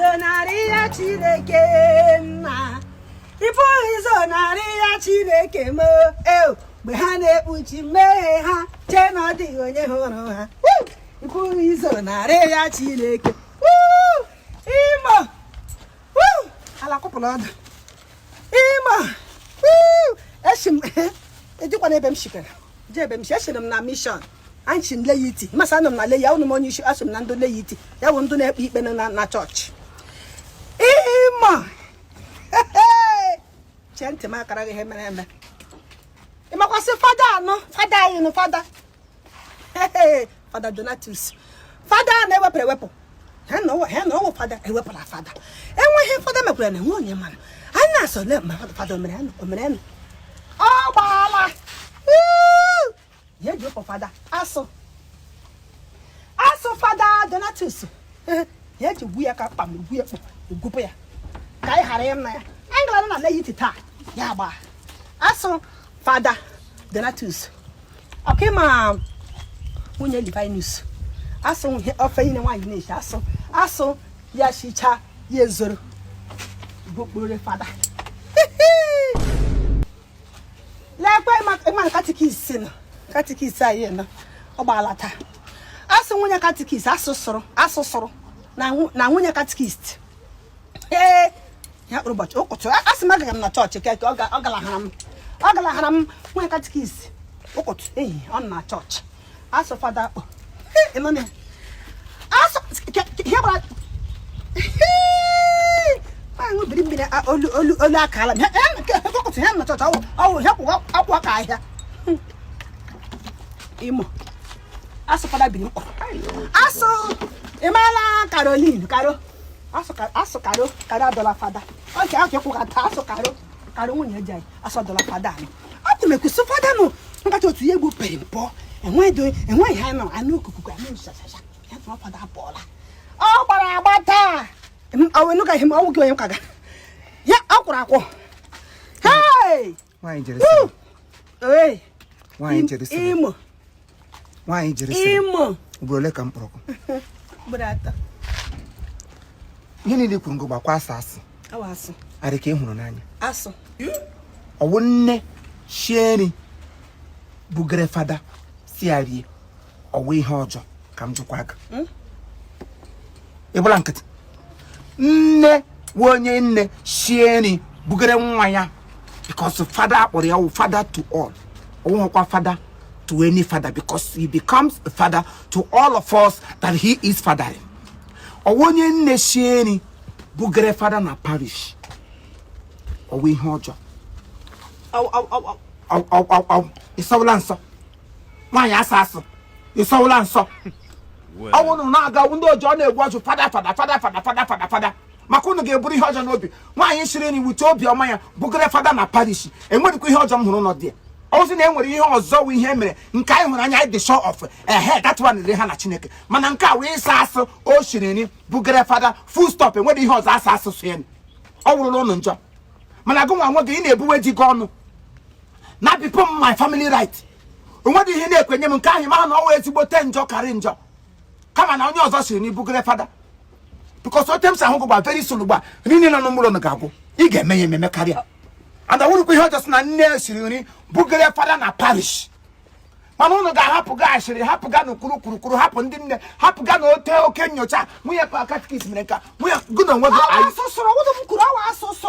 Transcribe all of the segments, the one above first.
Izonarị ya Chineke nna, ị pụghị izonarị ya Chineke m. Mgbe ha na-ekpuchi mmehie ha, chee na ọ dịghị onye hụrụ ha, ị pụghị izonarị ya Chineke. Imo, ala kwụpụrụ ọdụ. Imo, esi m ejikwana ebe m shikere je ebe m si. Esiri m na mission anyị si m laity masị anọ m na laity awụnụ m onye isi. Asị m na ndị laity ya bụ ndị na-ekpe ikpe na chọọchị. Imo, chee ntị m akara gị ihe mere eme. Ịmakwasị fada anọ, fada anyị nụ, fada fada Donatus, fada na-ewepụrụ ewepụ ha na ọwụ fada ewepụla fada. Enweghị fada mekwara na enwe onye mara anyị na-asọ le ma fada omere omere ọ gbaala ihe eji wepụ fada. Asụ asụ fada Donatus, ihe eji gwu ya ka kpam gwu ya kpụ egwupụ ya ka anyị ghara ịna ya. Anyị gara na laity taa ya gbaa asụ fada Donatus. Ọka ịma nwunye Livinus asụ ofe niile nwaanyị na-eshi asụ asụ ya shicha ya ezoro bukpure fada. Lekwe ịma catechist nọ, catechist anyị nọ, ọ gbaala taa. Asụ nwunye catechist asụsụrụ asụsụrụ na nwunye catechist. Ee, ya kpụrụ ụbọchị ụkọchụ asị m agaghị m na chọọchị ka ọ galahara m, ọ galahara m. Nwunye catechist ụkọchụ ehihie ọ nọ na chọọchị asụ fada akpọ asụ ihe gbara ṅụbiri mmiri olu olu olu akala ụkọchụ ya na chọọchị ọwụ ihe akwụ aka ahịa. Imo, asụ fada biri mkpọ asụ. Ịmaala Caroline Karo asụ Karo Karo adọla fada oke aka kwụgata asụ Karo Karo nwunye ji anyị asụ adọla fada anụ. Ọ mekwụsị fada nụ nkata otu ya egbu pere mpọ enweghị enweghị ha nọ anụ okukuku anụ shashasha ya tụọ fada apụọla. Ọ gbara agba taa. Ọwụ ihe ọwụ gị onye m kaga ya ọ kwụrụ akwụ. Hey! Nwaanyị Jerusalem. Hey! Nwaanyị Jerusalem. Imo. Nwaanyị Jerusalem. Imo. Ugboro ole ka m kpọrọ gị? Ugboro 3. Ihe niile kwuru ngụ gbakwa asụ asụ. Awa asụ. Arị ka ị hụrụ n'anya. Asụ. Ọwụ nne shie nri bugere fada si ya rie, ọwụ ihe ọjọọ ka m jụkwa gị? Ị bụla nkịtị. Nne wụ onye nne shie nri bugere nwa ya because fada akpọrọ ya wụ fada to all. Ọwụghịkwa fada to any father because he becomes a father to all of us that he is fathering. Ọwụ onye nne shie nri bugere fada na parish, ọwụ ihe ọjọọ? Ịsọwụla nsọ nwaanyị asa asụ, ịsọwụla nsọ. Ọ bụrụ na na-aga ndị ọjọọ na-egwu ọjụ fada fada fada fada fada fada fada maka unu ga-eburu ihe ọjọọ n'obi. Nwaanyị shiri nri wute obi ọma ya bugere fada na parish, enwerikwa ihe ọjọọ m hụrụ nọ dị ya. Ọzọ na enwere ihe ọzọ wụ ihe mere nke anyị hụrụ anya anyị dị sure of ehe that one dị ha na Chineke. Mana nke a wee ịsa asụ o shiri nri bugere fada, full stop. Enwere ihe ọzọ asa asụ so ya ọ wụrụla ụnụ njọ. Mana gụ nwa nwe gị ị na-ebuwe ji gị ọnụ na bipụ m my family right. Onwedị ihe na-ekwenye m nke ahụ ma na ọnwa ezigbote njọ karị njọ kama na onye ọzọ siri na ibugere fada because ote m si ahụ gba very soon ugbu a nri niile nọ n'ụlọ ga-agwụ. Ị ga-eme ya ememe karịa and ọwụrụkwa ihe ọjọọ sị na nne siri nri bugere fada na parish. Mana ụnụ ga-ahapụ ga ashịrị hapụ ga n'ukwuru kwurukwuru hapụ ndị nne hapụ ga na ote oke nyocha nwunye catechist mere nka nwunye gụ na onwe gị.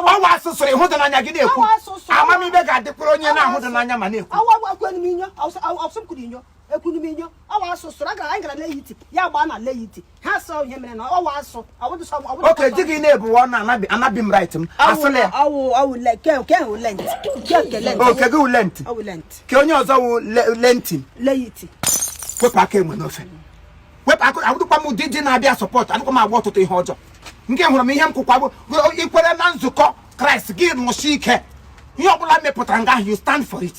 Ọwa asụsụrụ ịhụ dị n'anya gị na-ekwu amamibe ga-adịkwara onye na-ahụ dị n'anya ma na-ekwu. Ekwunu m inyo ọwa asụ sụrụ agara anyị gara laity ya gbaa na laity ha sọ ihe mere na ọwa asụ. Oke di gị na-ebuwe ọnụ anabi m right m asụla ya. Ọwụ ọwụ ke ke wụ Lent ke nke Lent. Oke gị wụ Lent. Ọwụ Lent. Ke onye ọzọ wụ Lenten. Laity. Wepụ aka enwe n'ofe, wepụ aka. Adụkwa m ụdị dị na-abịa support adụkwa m agba ọtụtụ ihe ọjọọ nke hụrụ m ihe m kwụkwa bụ ikwere na nzukọ Kraịst gị nụsi ike ihe ọbụla mepụtara nga ahụ, you stand for it.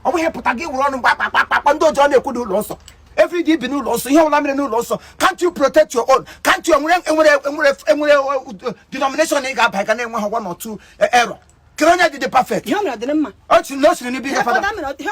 Ọ bụghị pụta gị were ọnụ gbakpakpakpakpa ndị ọjọọ na-ekwu n'ụlọ nsọ everyday bi n'ụlọ nsọ ihe ọbụla mere n'ụlọ nsọ. Can't you protect your own? Can't you enwere enwere enwere enwere denomination ị ga-aba ga na-enwe ha one or two error? Kere onye dị perfect. Ihe o mere ọ dịrị mma? O siri na o siri nri biga Ihe fada. fada mere ihe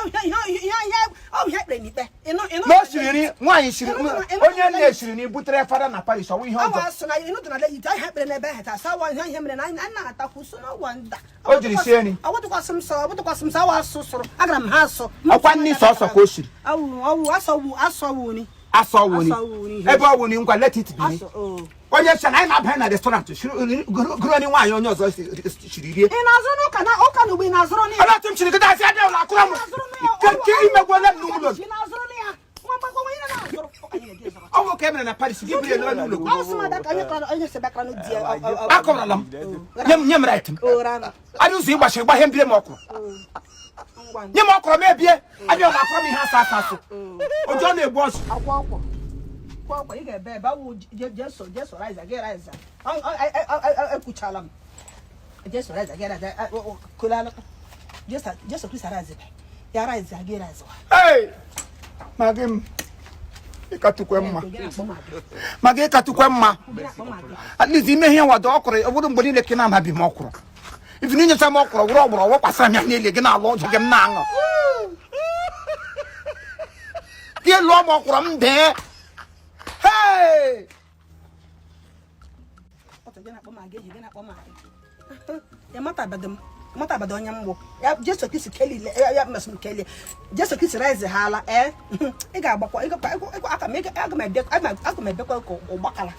ihe ihe ọ bụ ihe ekpere n'ikpe. Ịnụ ịnụ. Na o siri nri, nwaanyị siri, onye nne siri nri butere fada na parish, ọwụ ihe Awa ọjọọ? asụ na ịnụ dị na ite ihe ekpere n'ebe ahụ taa sawa ihe ihe mere na anyị na-atakwu so no wonder. O jiri sie nri. Ọwụdịkwasị m sọ, ọwụdịkwasị m sọ, awa asụ sụrụ agara m ha asụ. Ọkwa nri sọsọ ka o siri? Awụ ọwụ asọwu asọwu ni. Asọ wụ nri. Asọ wụ nri. Ebe ọ wụ nri, ngwa, let it be. Asọ o. Onye sị na anyị na-abanye na restaurant gụrụ nri nwaanyị onye ọzọ siri rie. Ị na-azụrụ n'ụka na ụka na ugbo, ị na-azụrụ na ya? Ọlọtụ m chiri gịda asị adịghị ụlọ akụrụ m ke imegwele m n'ụlọ. Ị na-azụrụ na ya? Nwa mgbakọ nwa ihe na-azụrụ. Ụka anyị na-eji azụrụ. Ọ bụ ka e mere na parish gị biri elu n'ụlọ. Ọ sị m ada ka onye kọrọ onye si bakara n'ụdị ya. Akọrọla m, nye m right m. Ora na. Adị ụzọ ịgbachiri gbahie mbire m ọkwụrụ. Ngwa. Nye m ọkwụrụ m ebie abịa ụlọ akụrụ m ihe asa asa asụ ụjọ na-egbu ọsụ. Akwa ọkwa. Akwa ọkwa ị ga-ebe ebe awụ Jesu Jesu riza gị riza. Ekwuchala m. Jesu riza gị riza. Kolala. Jesu Jesu Kristi riza. Ya riza gị riza. Hey! Magị m ịkatukwe mma, magị ịkatukwe mma. At least ime ihe nwado ọkwụrụ ọ bụrụ mgbe niile ka ị na-anabi m ọkwụrụ ifin inyecha m ọkwụrụ wụrụ ọgbụrụ wụkwasịra m ya niile gị na-alụ ọjọ gị m na-aṅụ gị lụọ m ọkwụrụ m dee. Hey! Ọtụ gị na-akpọ magị ehi gị na-akpọ magị. Ya matabeghị m matabeghị onye mgbụ ya. Jesu Kristi kelile ya ya mesị m kelie Jesu Kristi rize ha ala ee ị ga-agbakwa ịgakwa aka m aga m ebe aga m ebekwa ka ụgbakala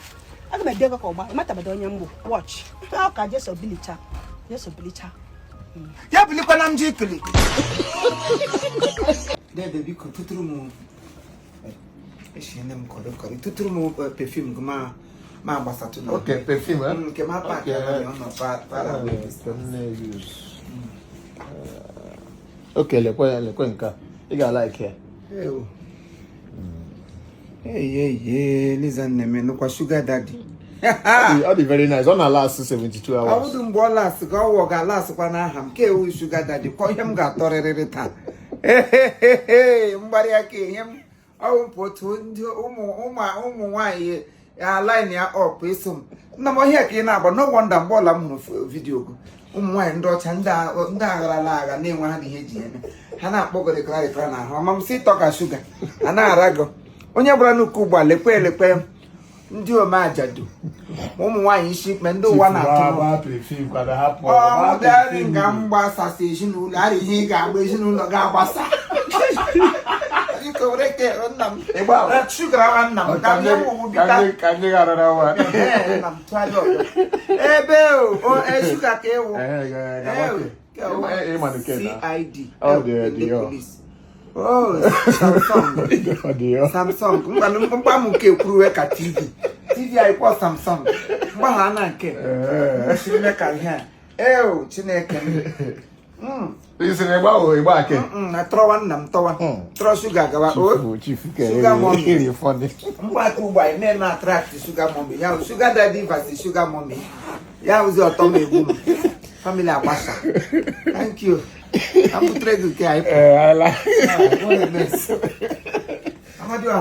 aga m ebekwa ka ụgba. Matabeghị onye mgbụ. Watch ọ ka Jesu bilicha, Jesu bilicha. Ya bilikwana m ji ikili dede, biko tụtụrụ m eshiene m kọrị kọrị, tụtụrụ m perfume gị ma gbasatụ na Okay, perfume, eh? Nke ma pack Okay. ya ọ nọ para. Use. Okay, lekwe lekwe nke a. Ị ga-alike ya. Ewo. Hey, hey, hey, Liza nne m nụkwa sugar daddy. Ọ dị very nice. Ọ na-last 72 hours. Ọwụdụ mgbe ọ lasị ka ọwụ ga-alasịkwa n'aha m ka ewu sugar daddy kwa ihe m ga-atọrịrịrị taa. Ehehehe, mgbarị aka ihe m ọwụ mpụ otu ndị ụmụ ụmụ ụmụ nwaanyị aline ya up eso m nna m ọhịa ka ị na-agba. No wonder mgbe ọla m hụrụ video gị, ụmụ nwaanyị ndị ọcha ndị ndị agharala agha na-enwe ha na ihe eji eme ha na-akpọ gị rịkara rịkara na ahụ ọma m si ịtọ ka shuga a na-ara gị onye gbara nnukwu ụgbọala lekwe elekwe ndị ome ajadu ụmụ nwaanyị isi ikpe ndị ụwa na-atụ n'ụtọ. Gbaa perfume kwado hapụ. Ọ bịarị nga m gbasasị ezinụlọ ara ihe ị ga-agba ezinụlọ ga-agbasa. Biko were ke nna m. Ịgba. Shuga nwa nna m ka m nye m ụmụ bita. Ka ndị ghara nwa. Ee, nna m tụgharịa ọzọ. Ebe o shuga ka ịwụ. Ịma nke na. CID. Ọ dị ndị ọ. police. Oh, Samsung. Ọ dị ọ. Samsung mgbanụ mgba m nke ekwuruwe ka TV TV anyị kwọ Samsung mgbagha na nke ime ka ihe a eo Chineke m. Ị sịrị ịgba o ịgba ake. Na tọrọwa nna m tọwa tọrọ shuga gawa o. Chifu chifu ke. Sugar mommy. Iri funny. Mgbaka ugbo anyị na-eme attract sugar mommy ya wụ sugar daddy versus sugar mommy ya wụzi ọtọ m egbu m family agbasa. Thank you, ka m butere gị nke anyị. Eh, I like. Amadioha.